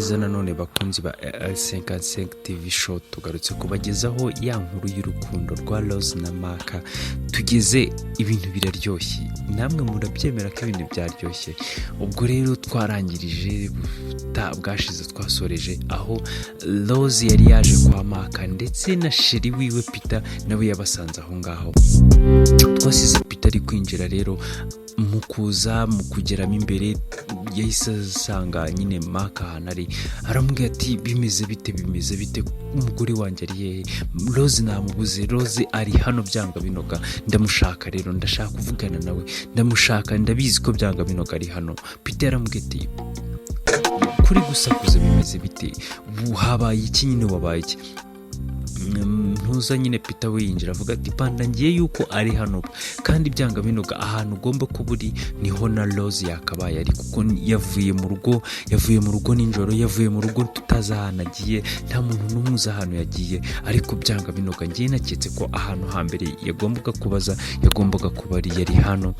Neza nanone bakunzi ba L55 TV Show, tugarutse kubagezaho ya nkuru y'urukundo rwa Rose na Maka. Tugeze ibintu biraryoshye, namwe murabyemera ko ibintu byaryoshye. Ubwo rero twarangirije bwashize, twasoreje aho Rose yari yaje kwa Maka, ndetse na chéri wiwe Peter nawe yabasanze aho ngaho. Twasize Peter ari kwinjira rero, mu kuza mu kugeramo imbere yahise asanga nyine Maka ahantu ari, aramubwira ati: "Bimeze bite? Bimeze bite? Umugore wanjye ari hehe? Rose namubuze. Rose ari hano byanga binoga, ndamushaka rero, ndashaka kuvugana nawe, ndamushaka, ndabizi ko byanga binoga ari hano." Peter yaramubwiye ati: "Kuri gusakuza, bimeze bite? Habaye iki nyine? Wabaye iki?" Ntuza nyine Peter we yinjira avuga ati: "Panda ngiye yuko ari hano, kandi byanga binoga ahantu ugomba kuba uri niho na Rose yakabaye ari, kuko yavuye mu rugo, yavuye mu rugo nijoro, yavuye mu rugo tutazi ahantu agiye, nta muntu n'umwe uzi ahantu yagiye. Ariko byanga binoga ngiye naketse ko ahantu hambere yagombaga kubaza, yagombaga kuba ari yari hano,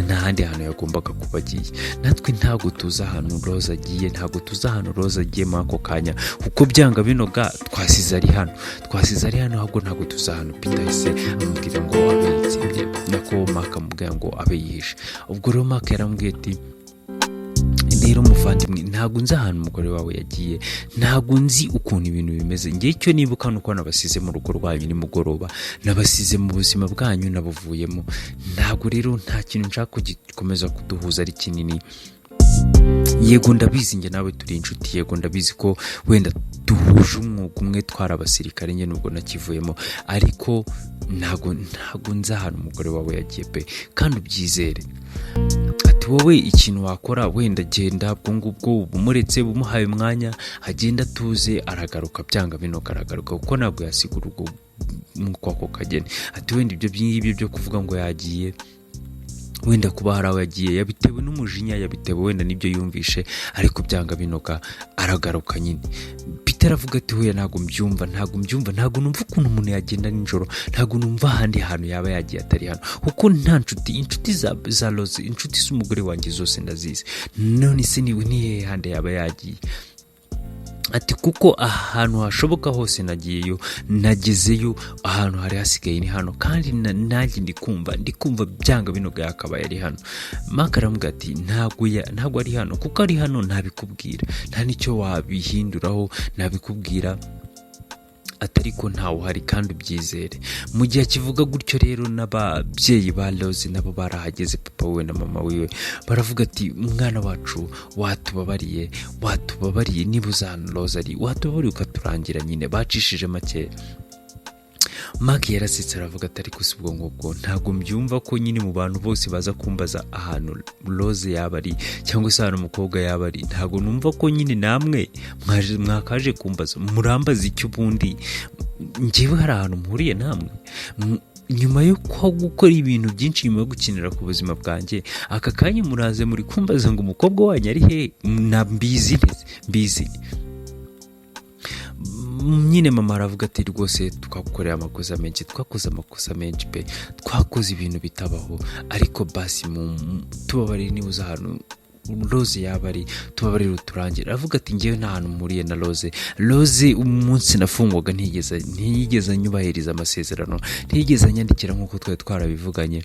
nta handi hantu yagombaga kuba agiye. Natwe ntabwo tuzi ahantu Rose agiye, ntabwo tuzi ahantu Rose agiye muri ako kanya, kuko byanga binoga twasize ari hano, twasize ari hano, ahubwo ntabwo tuzi ahantu." Peter ahise amubwira ngo abe yitsimbye, nako Maka amubwira ngo abe yihishe. Ubwo rero Maka yaramubwiye ati: "Rero muvandimwe, ntabwo nzi ahantu umugore wawe yagiye, ntabwo nzi ukuntu ibintu bimeze. Ngewe icyo nibuka ni uko nabasize mu rugo rwanyu nimugoroba, nabasize mu buzima bwanyu, nabuvuyemo. Ntabwo rero nta kintu nshaka kugikomeza kuduhuza ari kinini. Yego ndabizi njye nawe turi inshuti, yego ndabizi ko wenda duhuje umwuga umwe, twari abasirikare, njye nubwo nakivuyemo, ariko ntabwo nzi ahantu umugore wawe yagiye pe, kandi ubyizere." Ati: "Wowe ikintu wakora, wenda genda ubwo ngubwo bumuretse, bumuhaye umwanya agenda atuze, aragaruka byanga binoga aragaruka, kuko ntabwo yasiga urugo nk'uko ako kageni." Ati: "Wenda ibyo ngibyo byo kuvuga ngo yagiye, wenda kuba hari aho yagiye yabitewe n'umujinya, yabitewe wenda n'ibyo yumvishe, ariko byanga binoga aragaruka nyine." Peter aravuga ati: "Huya, ntabwo mbyumva, ntabwo mbyumva, ntabwo numva ukuntu umuntu yagenda nijoro, ntabwo numva ahandi hantu yaba yagiye atari hano, kuko nta nshuti, inshuti za Rose, inshuti z'umugore wanjye zose ndazizi. None se ni hehe handi yaba yagiye?" Ati: "Kuko ahantu hashoboka hose nagiyeyo, nagezeyo, ahantu hari hasigaye ni hano, kandi nanjye ndi kumva byanga binoga yakabaye ari hano." Maka aramubwira ati: "Ntabwo ari hano, kuko ari hano ntabikubwira, nta n'icyo wabihinduraho, nabikubwira." Atari ko ntawe uhari, kandi ubyizere. Mu gihe akivuga gutyo rero, n'ababyeyi ba Rose nabo barahageze, papa we na mama wiwe, baravuga ati: "Umwana wacu, watubabariye, watubabariye, niba uzi ahantu Rose ari, watubabariye ukaturangira nyine." Bacishije make. Mark yarasetse aravuga ati: "Ariko si ubwo ngubwo, ntabwo mbyumva ko nyine mu bantu bose baza kumbaza ahantu Rose yaba ari, cyangwa se ahantu umukobwa yaba ari, ntabwo numva ko nyine namwe mwakaje kumbaza. Murambaza icyo ubundi? Njyewe hari ahantu mpuriye namwe? Nyuma yo gukora ibintu byinshi, nyuma yo gukinira ku buzima bwanjye, aka kanya muraze muri kumbaza ngo umukobwa wanyu ari he? Na mbizi nte? Mbizi nyine?" Mama aravuga ati: "Rwose twagukoreye amakosa menshi, twakoze amakosa menshi pe, twakoze ibintu bitabaho, ariko basi tubabarire, niba uzi ahantu Rose yaba ari, tubabarire uturangire." Aravuga ati: "Ngewe nta hantu mpuriye na Rose. Rose umunsi nafungwaga ntiyigeze anyubahiriza amasezerano, ntiyigeze anyandikira nk'uko twari twarabivuganye,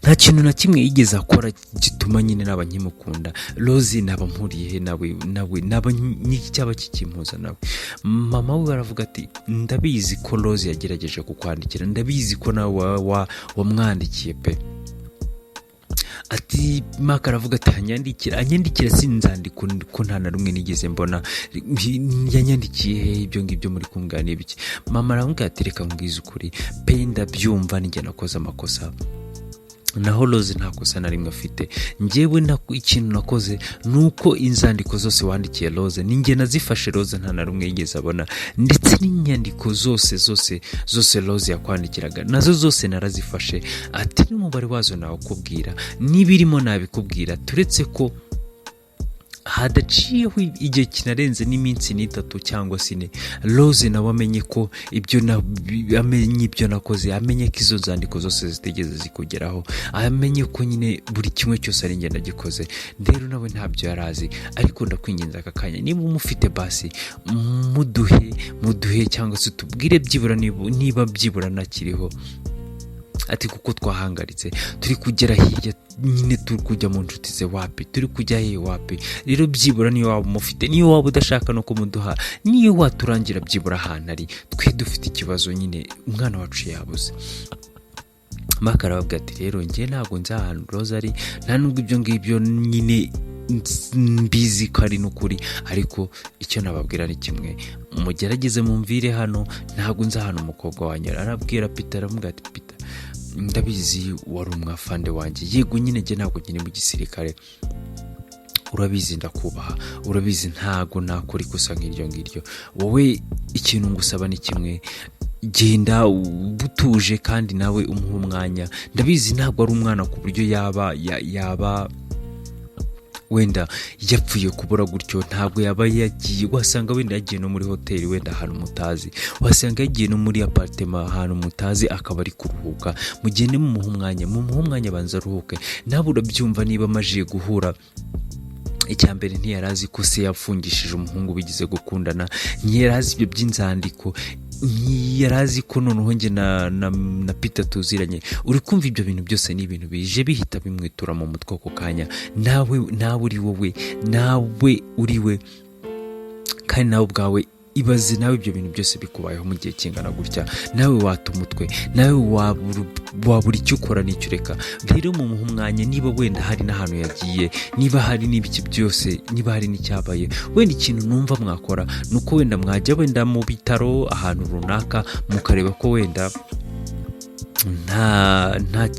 nta kintu na kimwe yigeze akora gituma nyine naba nkimukunda. Rose naba mpuriye he nawe? Nawe naba n'iki cyaba kikimpuza nawe?" Mama we aravuga ati: "Ndabizi ko Rose yagerageje kukwandikira, ndabizi ko nawe wamwandikiye pe." Ati Maka aravuga ati: "Anyandikira sinzandiko ko nta na rumwe nigeze mbona yanyandikiye. Hehe ibyo ngibyo muri kunganira ibiki?" Mama aramubwira ati: "Reka mbwize ukuri pe, ndabyumva, ninjye nakoze amakosa, naho Rose nta kosa na rimwe afite. Njyewe ikintu nakoze ni uko inzandiko zose wandikiye Rose ninjye nazifashe. Rose nta na rumwe yigeze abona, ndetse n'inyandiko zose zose zose Rose yakwandikiraga nazo zose narazifashe." Ati: "N'umubare wazo nawukubwira, n'ibirimo nabikubwira, turetse ko Hadaciyeho igihe kinarenze n'iminsi n'itatu cyangwa se 4, Rose nawe amenye ko ibyo amenye ibyo nakoze, amenye ko izo nzandiko zose zitigeze zikugeraho, amenye ko nyine buri kimwe cyose ari njye nagikoze. Rero nawe ntabyo yari azi, ariko ndakwinginze, aka kanya niba umufite, basi muduhe, muduhe cyangwa se tubwire byibura niba byibura nakiriho." Ati: "Kuko twahangaritse, turi kugera hirya nyine, turi kujya mu nshuti ze wapi, turi kujya he wapi. Rero byibura niyo waba umufite, niyo waba udashaka no kumuduha, niyo waturangira byibura ahantu ari, twe dufite ikibazo nyine, umwana wacu yabuze." Mark arababwira ati: "Rero njye ntabwo nzi ahantu Rose ari, nta nubwo ibyo ngibyo nyine mbizi ko ari n'ukuri, ariko icyo nababwira ni kimwe: mugerageze mumvire hano, ntabwo nzi ahantu umukobwa wanyu ari." Arabwira Peter, aramubwira ati: "Peter, ndabizi wari umwafande wanjye, yego nyine njye ntabwo nkiri mu gisirikare, urabizi ndakubaha, urabizi ntabwo nakora ikosa nk'iryo ngiryo. Wowe ikintu ngusaba ni kimwe: genda utuje kandi nawe umuhe umwanya. Ndabizi ntabwo ari umwana ku buryo yaba wenda yapfuye kubura gutyo, ntabwo yaba yagiye. Wasanga wenda yagiye no muri hoteli, wenda ahantu mutazi, wasanga yagiye no muri apartment ahantu mutazi, akaba ari kuruhuka. Mugende mumuhe umwanya, mumuhe umwanya abanza aruhuke." Nawe urabyumva, niba amajije guhura, icya mbere ntiyari azi ko se yafungishije umuhungu bigize gukundana, ntiyari azi ibyo by'inzandiko, ntiyari azi ko noneho njye na Peter tuziranye. Uri kumva ibyo bintu byose ni ibintu bije bihita bimwitura mu mutwe ako kanya. Nawe uri wowe, nawe uri we, kandi nawe ubwawe ibaze, nawe ibyo bintu byose bikubayeho mu gihe kingana gutya, nawe wata umutwe, nawe wabura icyo ukora n'icyo ureka. Rero mumuhe umwanya, niba wenda hari n'ahantu yagiye, niba hari n'ibiki byose, niba hari n'icyabaye, wenda ikintu numva mwakora ni uko wenda mwajya wenda mu bitaro ahantu runaka, mukareba ko wenda nta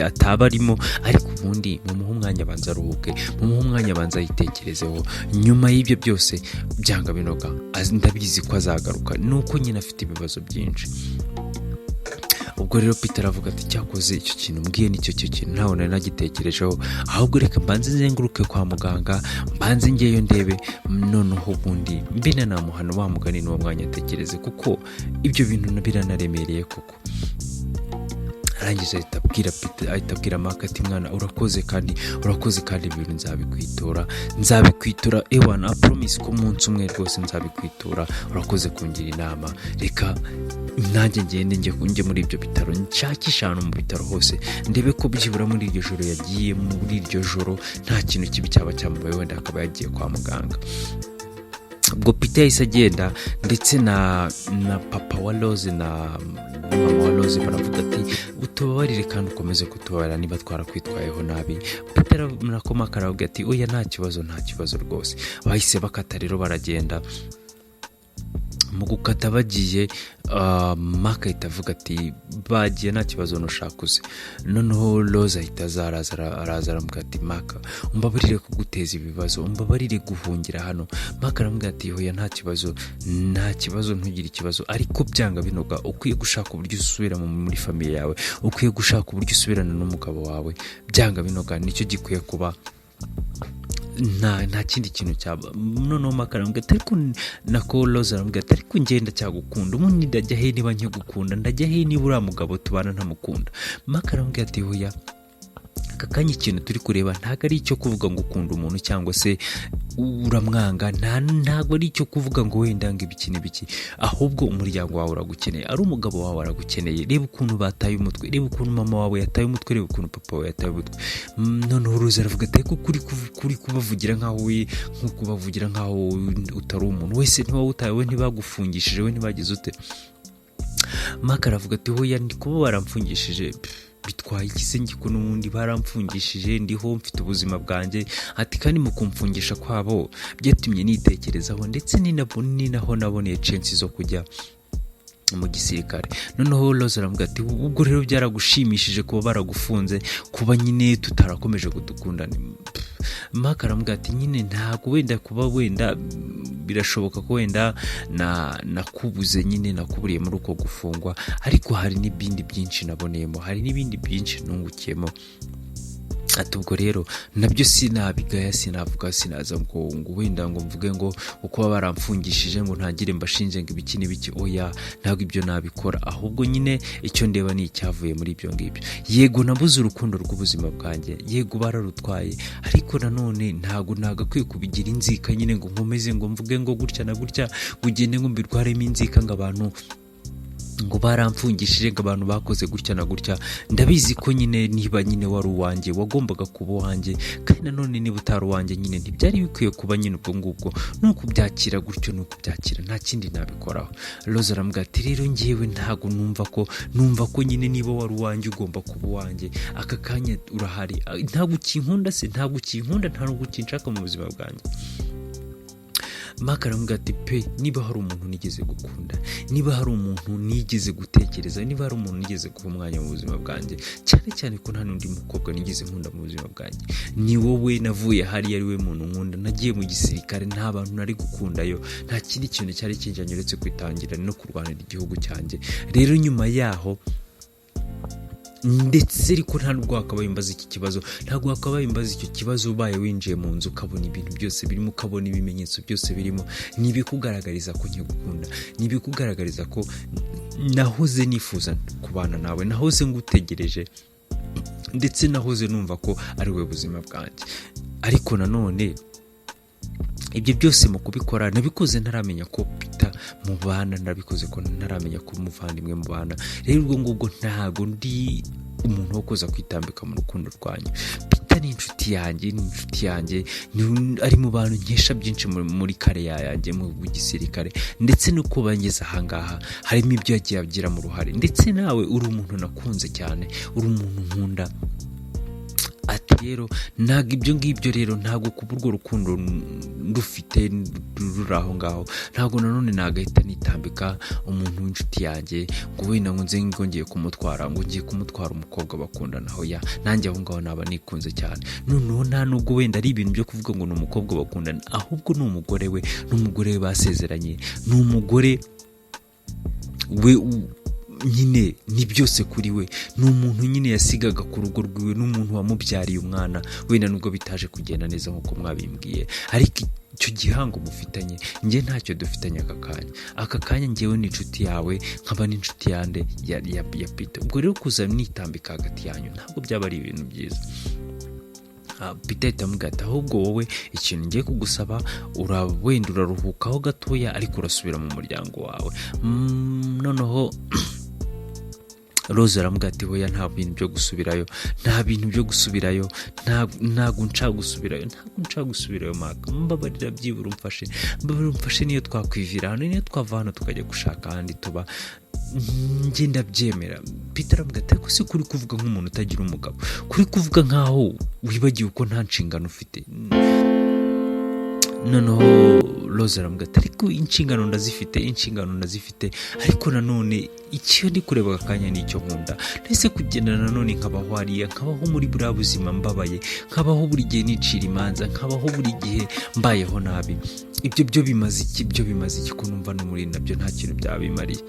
ataba arimo. Ariko ubundi mumuhe umwanya abanza aruhuke, mumuhe umwanya abanza yitekerezeho. Nyuma y'ibyo byose, byanga binoga, ndabizi ko azagaruka, ni uko nyine afite ibibazo byinshi." Ubwo rero Peter aravuga ati: "Cyakoze icyo kintu mbwiye nicyo cyo kintu ntawe nari nagitekerejeho. Ahubwo reka mbanze nzenguruke kwa muganga, mbanze ngeyo ndebe, noneho ubundi mbe nanamuhana wa mugani n'uwo mwanya atekereze, kuko ibyo bintu biranaremereye koko." Arangije ahita abwira Peter, ahita abwira Mark ati: "Mwana, urakoze kandi urakoze, kandi ibintu nzabikwitura, nzabikwitura. Ewana, promise ko umunsi umwe rwose nzabikwitura. Urakoze kungira inama. Reka nanjye ngende njye muri ibyo bitaro, nshakishe ahantu mu bitaro hose, ndebe ko byibura muri iryo joro yagiye, muri iryo joro nta kintu kibi cyaba cyamubaye, wenda akaba yagiye kwa muganga." Ubwo Peter yahise agenda, ndetse na papa wa Rose na mama wa Rose baravuga ati: "Utubabarire kandi ukomeze kutubabarira niba twarakwitwayeho nabi." Peter nako aravuga ati: "Oya, nta kibazo, nta kibazo rwose." Bahise bakata rero baragenda. Mu gukata bagiye, Mark ahita avuga ati: "Bagiye, nta kibazo, nushaka uze." Noneho Rose ahita aza, araza aramubwira ati: "Mark, umbabarire kuguteza ibibazo, umbabarire guhungira hano." Mark aramubwira ati: "Hoya, nta kibazo, nta kibazo, ntugire ikibazo, ariko byanga binoga ukwiye gushaka uburyo usubira muri famille yawe, ukwiye gushaka uburyo usubirana n'umugabo wawe. Byanga binoga nicyo gikwiye kuba, nta kindi kintu cyaba." Noneho Mark aramubwira ati: "Ariko," nako Rose aramubwira ati: "Ariko ngenda cyagukunda, ubundi ndajya he niba nkigukunda? Ndajya he niba uriya mugabo tubana ntamukunda?" Mark aramubwira ati: "Hoya, aka kanya ikintu turi kureba ntabwo ari icyo kuvuga ngo ukunda umuntu cyangwa se uramwanga, ntabwo ari icyo kuvuga ngo wenda ngo ibiki n'ibiki, ahubwo umuryango wawe uragukeneye, ari umugabo wawe aragukeneye. Reba ukuntu bataye umutwe, reba ukuntu mama wawe yataye umutwe, reba ukuntu papa wawe yataye umutwe." Noneho Rose aravuga ati: "Ariko kuri kubavugira nkaho we, nko kubavugira nkaho utari umuntu wese, ntiwawutaye we, ntibagufungishije we, ntibagize ute?" Mark aravuga ati: "Hoya, ndi kuba baramfungishije bitwaye iki se? Ngiko n'ubundi baramfungishije, ndiho, mfite ubuzima bwanjye." Ati: "Kandi mu kumfungisha kwabo byatumye nitekerezaho, ndetse ni naho naboneye chance zo kujya mu gisirikare." Noneho Rose aramubwira ati: "Ubwo rero byaragushimishije kuba baragufunze, kuba nyine tutarakomeje kudukundana?" Mark aramubwira ati: "Nyine ntabwo wenda kuba wenda birashoboka ko wenda na nakubuze nyine, nakuburiye muri uko gufungwa, ariko hari n'ibindi byinshi naboneyemo, hari n'ibindi byinshi nungukiyemo." Ati ubwo rero nabyo sinabigaya, sinavuga, sinaza ngo wenda ngo mvuge ngo uko baba baramfungishije ngo ntangire mbashinje ngo ibiki n'ibiki. Oya, ntabwo ibyo nabikora. Ahubwo nyine icyo ndeba ni icyavuye muri ibyo ngibyo. Yego, nabuze urukundo rw'ubuzima bwanjye, yego bararutwaye, ariko nanone ntabwo nagakwiye kubigira inzika nyine ngo nkomeze ngo mvuge ngo gutya na gutya, ngo ugende ngo mbirwaremo inzika, ngo abantu ngo baramfungishije, ngo abantu bakoze gutya na gutya. Ndabizi ko nyine niba nyine wari uwanjye, wagombaga kuba uwanjye, kandi nanone niba utari uwanjye nyine ntibyari bikwiye kuba nyine. Ubwo ngubwo ni ukubyakira gutyo, ni ukubyakira, nta kindi nabikoraho. Rose aramubwira ati rero ngewe ntabwo numva ko nyine niba wari uwanjye ugomba kuba uwanjye. Aka kanya urahari, ntabwo ukinkunda se? Ntabwo ukinkunda? Nta nubwo ukinshaka mu buzima bwanjye? Mark aramubwira ati pe, niba hari umuntu nigeze gukunda, niba hari umuntu nigeze gutekereza, niba hari umuntu nigeze guha umwanya mu buzima bwanjye, cyane cyane ko nta n'undi mukobwa nigeze nkunda mu buzima bwanjye, ni wowe. Navuye hariya ari we muntu nkunda. Nagiye mu gisirikare nta bantu nari gukundayo, nta kindi kintu cyari kinjyanye uretse kwitangira no kurwanira igihugu cyanjye. Rero nyuma yaho ndetse ariko nta nubwo wakabaye umbaza iki kibazo, ntabwo wakabaye umbaza icyo kibazo. Ubaye winjiye mu nzu ukabona ibintu byose birimo, ukabona ibimenyetso byose birimo, ni ibikugaragariza ko nkigukunda, ni ibikugaragariza ko nahoze nifuza kubana nawe, nahoze ngutegereje, ndetse nahoze numva ko ari we buzima bwanjye. Ariko nanone ibyo byose mu kubikora nabikoze ntaramenya ko Peter mubana, nabikoze ko ntaramenya ko umuvandimwe mubana. Rero ubwo ngubwo ntabwo ndi umuntu wo kuza kwitambika mu rukundo rwanyu. Peter ni inshuti yanjye, ni inshuti yanjye, ari mu bantu nkesha byinshi muri career yanjye mu gisirikare, ndetse no kuba ngeze ahangaha harimo ibyo yagiye agiramo uruhare. Ndetse nawe uri umuntu nakunze cyane, uri umuntu nkunda. Ati rero ntabwo ibyo ngibyo rero, ntabwo kuba urwo rukundo ndufite ruri aho ngaho, ntabwo nanone nagahita nitambika umuntu w'inshuti yanjye ngo wenda ngo nze ngo ngiye kumutwara, ngo ngiye kumutwara umukobwa bakundana. Hoya, nanjye aho ngaho naba nikunze cyane. Noneho nta nubwo wenda ari ibintu byo kuvuga ngo ni umukobwa bakundana, ahubwo ni umugore we, ni umugore we basezeranye, ni umugore we nyine, ni byose kuri we, ni umuntu nyine yasigaga ku rugo rwiwe, ni umuntu wamubyariye umwana. Wenda nubwo bitaje kugenda neza nk'uko mwabimbwiye, ariko icyo gihango mufitanye njye ntacyo dufitanye aka kanya. Aka kanya ngewe ni inshuti yawe, nkaba n'inshuti yande ya Peter. Ubwo rero kuza nitambika hagati yanyu ntabwo byaba ari ibintu byiza. Peter ahita amubwira ati ahubwo wowe ikintu ngiye kugusaba, wenda uraruhukaho gatoya, ariko urasubira mu muryango wawe. Noneho Rose aramubwira ati hoya, nta bintu byo gusubirayo, nta bintu byo gusubirayo, ntabwo nshaka gusubirayo, ntabwo nshaka gusubirayo. Mark, mbabarira, byibura umfashe, mbabarira umfashe, niyo twakwivira hano, niyo twava hano tukajya gushaka ahandi tuba, njye ndabyemera. Peter aramubwira ati ariko si kuri kuvuga nk'umuntu utagira umugabo, kuri kuvuga nk'aho wibagiwe ko nta nshingano ufite? Noneho Rose aramubwira ati ariko inshingano ndazifite, inshingano ndazifite, ariko nanone icyo ndi kureba aka kanya ni icyo nkunda. Ndetse kugenda nanone nkabaho hariya, nkabaho muri buriya buzima mbabaye, nkabaho buri gihe nicira imanza, nkabaho buri gihe mbayeho nabi, ibyo byo bimaze iki? Byo bimaze iki ko numva no muri nabyo nta kintu byaba bimariye?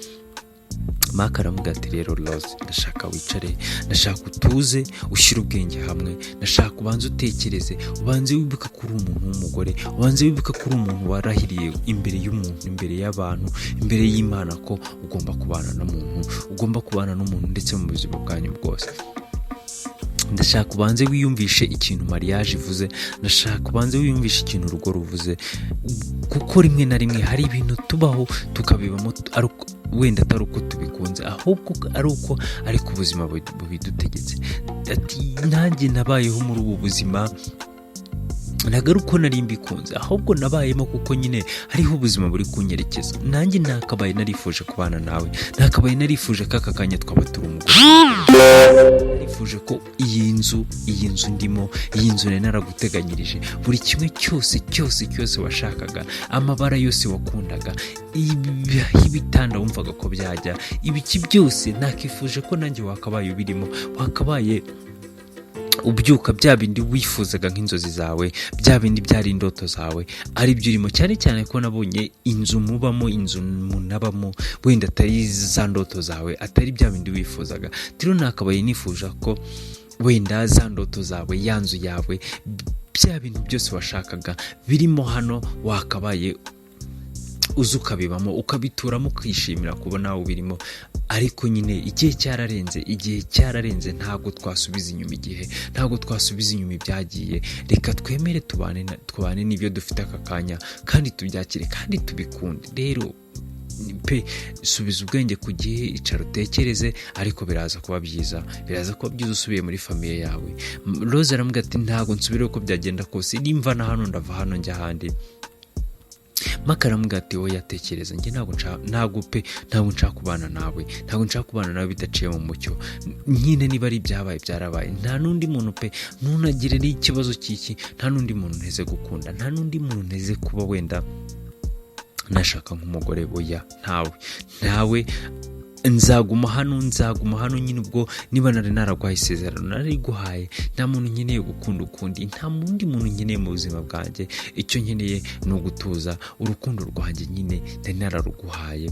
Mark aramubwira ati rero Rose, ndashaka wicare, ndashaka utuze, ushyire ubwenge hamwe, ndashaka ubanze utekereze, ubanze wibuka ko uri umuntu w'umugore, ubanze wibuka ko uri umuntu warahiriye imbere y'umuntu, imbere y'abantu, imbere y'Imana ko ugomba kubana n'umuntu, ugomba kubana n'umuntu ndetse mu buzima bwanyu bwose. Ndashaka ubanze wiyumvishe ikintu mariage ivuze, ndashaka ubanze wiyumvishe ikintu urugo ruvuze, kuko rimwe na rimwe hari ibintu tubaho tukabibamo wenda atari uko tubikunze, ahubwo ari uko ariko ubuzima bubidutegetse. Ati nanjye nabayeho muri ubu buzima, ntabwo ari uko nari mbikunze, ahubwo nabayemo kuko nyine hariho ubuzima buri kunyerekeza. Nanjye nakabaye narifuje kubana nawe, nakabaye narifuje ko aka kanya twaba turi umugore, narifuje ko iyi nzu ndimo, iyi nzu nari naraguteganyirije, buri kimwe cyose cyose cyose washakaga, amabara yose wakundaga, ibitanda wumvaga ko byajya, ibiki byose nakifuje ko nanjye wakabaye ubirimo, wakabaye ubyuka bya bindi wifuzaga nk'inzozi zawe, bya bindi byari indoto zawe, ari byo urimo. Cyane cyane ko nabonye inzu mubamo, inzu munabamo, wenda atari za ndoto zawe, atari bya bindi wifuzaga. Rero nakabaye nifuje ko Wenda za ndoto zawe, ya nzu yawe, bya bintu byose washakaga birimo hano, wakabaye uza ukabibamo, ukabituramo, ukishimira kuba nawe ubirimo. Ariko nyine igihe cyararenze, igihe cyararenze. Ntabwo twasubiza inyuma igihe, ntabwo twasubiza inyuma ibyagiye. Reka twemere tubane n'ibyo dufite aka kanya, kandi tubyakire kandi tubikunde. Rero pe, subiza ubwenge ku gihe, icara utekereze, ariko biraza kuba byiza, biraza kuba byiza usubiye muri famille yawe. Rose aramubwira ati: "Ntabwo nsubire uko byagenda kose. Nimva na hano, ndava hano njya ahandi." Maka aramubwira ati: "Oya, tekereza. Njye ntabwo nshaka, ntabwo pe, ntabwo nshaka kubana nawe, ntabwo nshaka kubana nawe bidaciye mu mucyo. Nyine niba ari ibyabaye, byarabaye. Nta n'undi muntu pe, ntunagire n'ikibazo cy'iki, nta n'undi muntu nteze gukunda, nta n'undi muntu nteze kuba wenda nashaka nk'umugore. Oya, ntawe, ntawe. Nzaguma hano, nzaguma hano nyine. Ubwo niba nari naraguhaye isezerano, nariguhaye. Nta muntu nkeneye gukunda ukundi, nta wundi muntu nkeneye mu buzima bwanjye. Icyo nkeneye ni ugutuza. Urukundo rwanjye nyine nari nararuguhaye,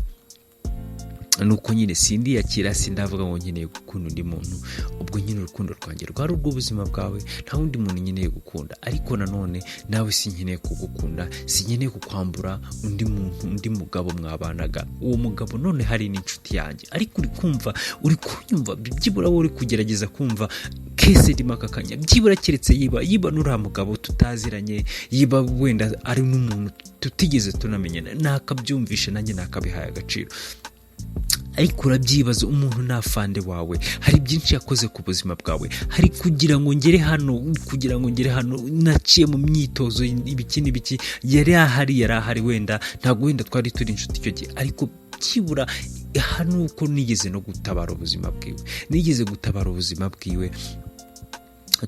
nuko nyine sindiyakira, sindavuga ngo nkeneye gukunda undi muntu. Ubwo nyine urukundo rwanjye rwari urw'ubuzima bwawe. Nta wundi muntu nkeneye gukunda, ariko nanone nawe sinkeneye kugukunda, sinkeneye kukwambura undi muntu, undi mugabo mwabanaga. Uwo mugabo none hari n'inshuti yanjye." Ariko uri kumva, uri kunyumva? Byibura wowe uri kugerageza kumva case irimo aka kanya. Byibura keretse yiba n'uriya mugabo tutaziranye, yiba wenda ari n'umuntu tutigeze tunamenyana, nakabyumvishe nanjye nakabihaye agaciro. Ariko urabyibaza, umuntu ni afande wawe, hari byinshi yakoze ku buzima bwawe, hari kugira ngo ngere hano, kugira ngo ngere hano naciye mu myitozo, ibiki n'ibiki, yari ahari, yari ahari. Wenda ntabwo wenda twari turi inshuti icyo gihe, ariko byibura hano uko nigeze no gutabara ubuzima bwiwe, nigeze gutabara ubuzima bwiwe,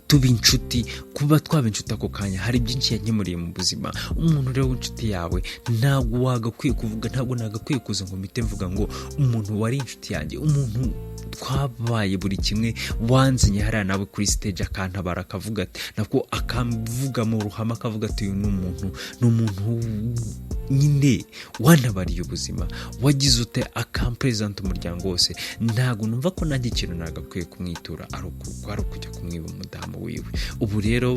tuba inshuti. Kuba twaba inshuti ako kanya, hari byinshi yankemuriye mu buzima. Umuntu rero w'inshuti yawe, ntabwo wagakwiye kuvuga, ntabwo nagakwiye kuza ngo mpite mvuga ngo umuntu wari inshuti yanjye, umuntu twabaye buri kimwe, wanzanye hariya nawe kuri stage akantabara, akavuga ati, nabwo akavuga mu ruhame, akavuga ati: "Uyu ni umuntu, ni umuntu nyine wantabariye ubuzima, wagize ute," akamperezanta umuryango wose. Ntabwo numva ko nanjye ikintu nagakwiye kumwitura ari ukujya kumwiba umudamu wiwe. Ubu rero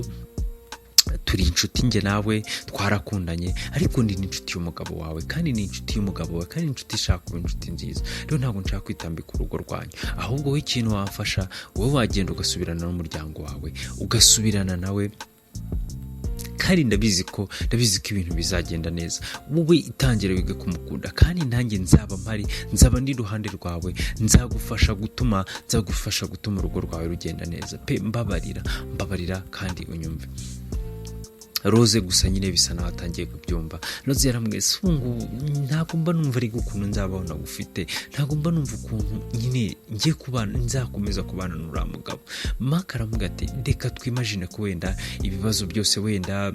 turi inshuti, njye nawe twarakundanye, ariko ndi n'inshuti y'umugabo wawe, kandi ni inshuti y'umugabo wawe, kandi inshuti ishaka kuba inshuti nziza. Rero ntabwo nshaka kwitambika urugo rwanyu. Ahubwo wowe ikintu wamfasha, wowe wagenda ugasubirana n'umuryango wawe, ugasubirana nawe, kandi ndabizi ko ibintu bizagenda neza. Wowe itangira wige kumukunda, kandi nanjye nzaba mpari, nzaba ndi iruhande rwawe, nzagufasha gutuma urugo rwawe rugenda neza pe. Mbabarira, mbabarira kandi unyumve." Rose gusa nyine bisa naho atangiye kubyumva. Rose yaramubwiye: "Si ubu ngubu ntabwo mba numva ariko ukuntu nzabaho nagufite, ntabwo mba numva ukuntu nyine ngiye kubana, nzakomeza kubana n'uriya mugabo." Maka aramubwira ati: "Reka twimagine ko wenda ibibazo byose, wenda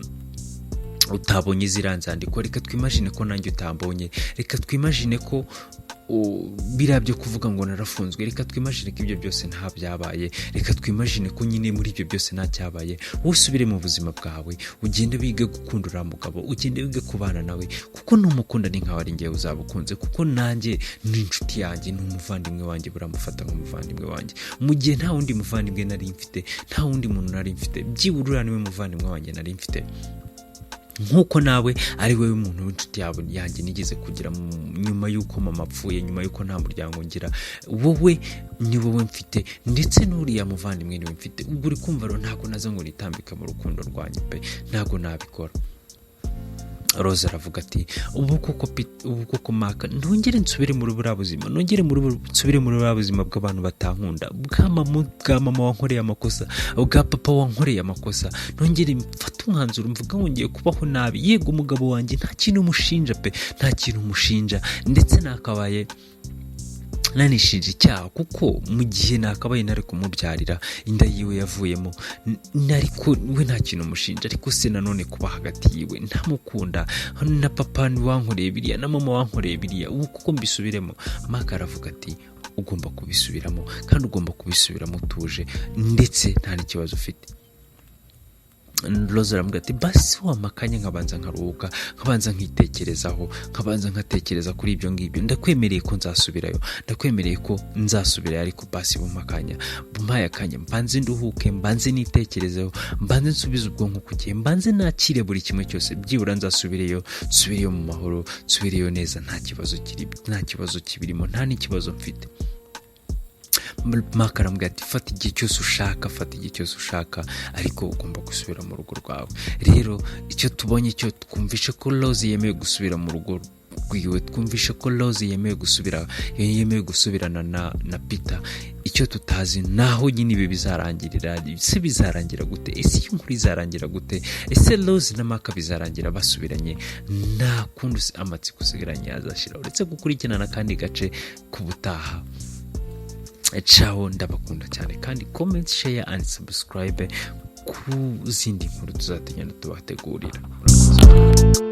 utabonye ziriya nzandiko, reka twimagine ko nanjye utambonye, reka twimagine ko biriya byo kuvuga ngo narafunzwe, reka twimagine ko ibyo byose nta byabaye, reka twimagine ko nyine muri ibyo byose nta cyabaye. Wowe usubire mu buzima bwawe, ugende wige gukunda uriya mugabo, ugende wige kubana nawe, kuko numukunda ni nkaho ari njyewe uzaba ukunze, kuko nanjye ni inshuti yanjye, ni umuvandimwe wanjye, buramufata nk'umuvandimwe wanjye. Mu gihe nta wundi muvandimwe nari mfite, nta wundi muntu nari mfite, byibura uriya niwe muvandimwe wanjye nari mfite, nk'uko nawe ari wowe muntu w'inshuti yawe yanjye nigeze kugira nyuma y'uko mama apfuye, nyuma y'uko nta muryango ngira. Wowe ni wowe mfite, ndetse n'uriya muvandimwe niwe mfite. Ubwo uri kumva rero, ntabwo naza ngo nitambike mu rukundo rwanyu pe, ntabwo nabikora." Rose aravuga ati: Ubu koko Maka, ntongere nsubire muri buriya buzima, nongere nsubire muri buriya buzima bw'abantu batankunda, bwa mama wankoreye amakosa, bwa papa wankoreye amakosa, nongere mfate umwanzuro mvuga ngo ngiye kubaho nabi? Yego, umugabo wanjye nta kintu umushinja pe, nta kintu umushinja, ndetse nakabaye nanishinja icyaha, kuko mu gihe nakabaye nari kumubyarira, inda yiwe yavuyemo, ariko we nta kintu umushinja. Ariko se nanone kuba hagati yiwe ntamukunda, na papa wankoreye biriya, na mama wankoreye biriya, ubu kuko mbisubiremo?" Maka aravuga ati: "Ugomba kubisubiramo, kandi ugomba kubisubiramo utuje, ndetse nta n'ikibazo ufite." Rose aramubwira ati: "Basi wampa akanya nkabanza nkaruhuka, nkabanza nkitekerezaho, nkabanza nkatekereza kuri ibyo ngibyo. Ndakwemereye ko nzasubirayo, ndakwemereye ko nzasubirayo, ariko basi bumpa akanya, bumpaye akanya mbanze nduhuke, mbanze nitekerezeho, mbanze nsubize ubwonko ku gihe, mbanze nakire buri kimwe cyose. Byibura nzasubireyo, nsubireyo mu mahoro, nsubireyo neza, nta kibazo kiri, nta kibazo kibirimo, nta n'ikibazo mfite." Mark aramubwira ati: "Fata igihe cyose ushaka, fata igihe cyose ushaka, ariko ugomba gusubira mu rugo rwawe." Rero icyo tubonye cyo, twumvishe ko Rose yemeye gusubira mu rugo rwiwe, twumvishe ko Rose yemeye gusubirana na Peter. Icyo tutazi naho nyine ibi bizarangirira. Ese bizarangira gute? Ese iyi nkuru izarangira gute? Ese Rose na Mark bizarangira basubiranye? Nta kundi, amatsiko usigaranye yazashira uretse gukurikirana akandi gace k'ubutaha. Ciao, ndabakunda cyane, kandi comment, share and subscribe ku zindi nkuru tuzatugenda tubategurira. Murakoze.